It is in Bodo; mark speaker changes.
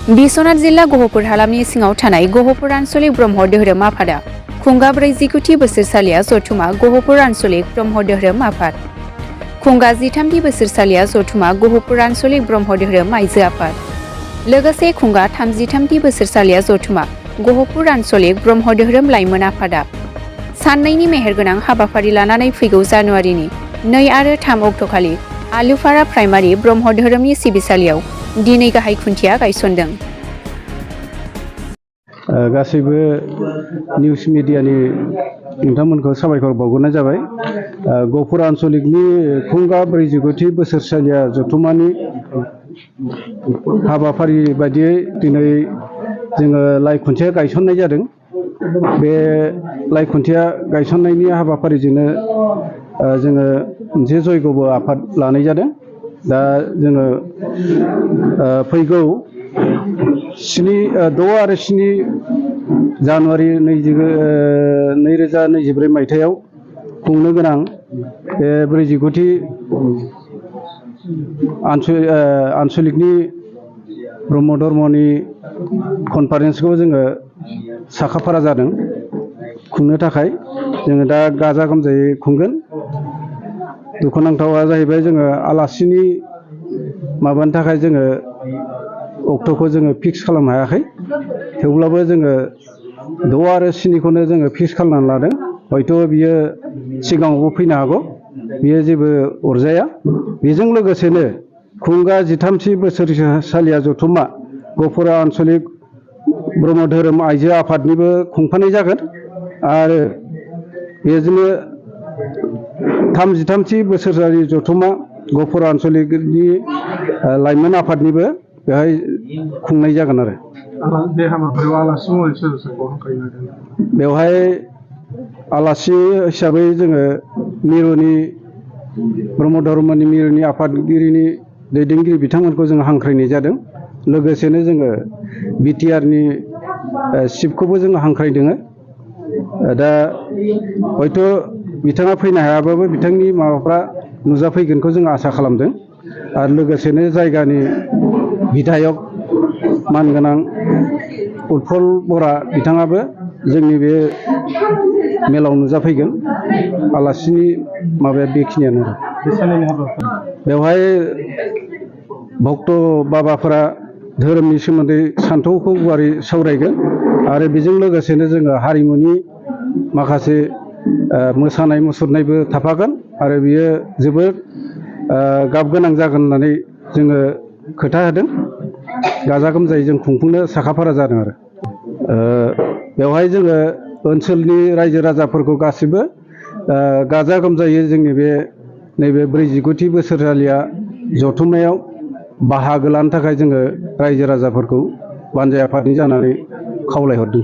Speaker 1: बिश्वनाथ जिल्ला गहपुर हालामनि सिङाव थानाय गहपुर आन्चलिक ब्रह्म धोरोम आफादा खुंगा 49 बोसोरसालिया जथुमा गहपुर आन्चलिक ब्रह्म धोरोम आफाद खुंगा 13 बोसोरसालिया जथुमा गहपुर आन्चलिक ब्रह्म धोरोम आइजो आफाद लोगोसे खुंगा 33 बोसोरसालिया जथुमा गहपुर आन्चलिक ब्रह्म धोरोम लाइमोन आफादा साननैनि मेहेरगोनां हाबाफारि लानानै फैगौ जानुवारिनि 2 आरो 3 अक्ट'खालि आलुफारा प्राइमारि ब्रह्म धोरोमनि सिबिसालियाव दिनै गाहाय खुन्थिया गायसनदों।
Speaker 2: गासैबो निउज मिडियानि नोंथांमोनखौ साबायखर बावग्रोनाय जाबाय। गहपुर आन्चलिकनि खुंगा 49 बोसोरसालिया जथुमानि हाबाफारि बायदियै दिनै जोङो लाइ खुन्थिया गायसननाय जादों। बे लाइ खुन्थिया गायसननायनि हाबाफारिजोंनो जोङो मोनसे जयग'बो आफाद लानाय जादों। दा जोङो फैगौ 6 आरो 7 जानुवारि 2024 मायथाइयाव खुंनो गोनां बे 49 आन्चलिकनि ब्रह्म धर्मनि कनफारेन्सखौ जोङो साखाफारा जादों खुंनो थाखाय। जोङो दा गाजा गोमजायै खुंगोन। दुखुनांथावा जाहैबाय जोङो आलासिनि माबानि थाखाय जोङो अक्ट'खौ जोङो फिक्स खालामनो हायाखै। थेवब्लाबो जोङो 6 आरो 7खौनो जोङो फिक्स खालामनानै लादों। हयथ' बियो सिगाङावबो फैनो हागौ, बियो जेबो अरजाया। बेजों लोगोसेनो खुंगा 13 बोसोरसालिया जथुमा गहपुर आन्चलिक ब्रह्म धोरोम आइजो आफादनिबो खुंफानाय जागोन आरो बेजोंनो 33 बोसोरसालि जथुमा गहपुर आन्चलिकनि लाइमोन आफादनिबो बेहाय खुंनाय जागोन आरो
Speaker 3: बे हाबाफारियाव आलासि महरै सोर सोरखौ हांख्रायनो नागिरदों?
Speaker 2: बेवहाय आलासि हिसाबै जोङो मिरुनि ब्रह्म धर्मनि मिरुनि आफादगिरिनि दैदेनगिरि बिथांमोनखौ जों हांख्रायनाय जादों। लोगोसेनो जोङो बिटिआरनि चिफखौबो जों हांख्रायदों। दा हयथ' बिथाङा फैनो हायाबाबो बिथांनि माबाफ्रा नुजाफैगोनखौ जों आसा खालामदों। आरो लोगोसेनो जायगानि बिधायक मानगोनां उत्पल बरा बिथाङाबो जोंनि बे मेलाव नुजाफैगोन। आलासिनि माबाया बेखिनियानो। बेवहाय भक्त बाबाफोरा धोरोमनि सोमोन्दै सान्थौखौ गुवारै सावरायगोन आरो बेजों लोगोसेनो जोङो हारिमुनि माखासे मोसानाय मुसुरनायबो थाफागोन आरो बियो जोबोद गाब गोनां जागोन होननानै जोङो खोथा होदों। गाजा गोमजायै जों खुंफुंनो साखाफारा जादों आरो बेवहाय जोङो ओनसोलनि रायजो राजाफोरखौ गासिबो गाजा गोमजायै जोंनि बे नैबे 49 बोसोरसालिया जथुम्मायाव बाहागो लानो थाखाय जोङो रायजो राजाफोरखौ बानजाय आफादनि जानानै खावलायहरदों।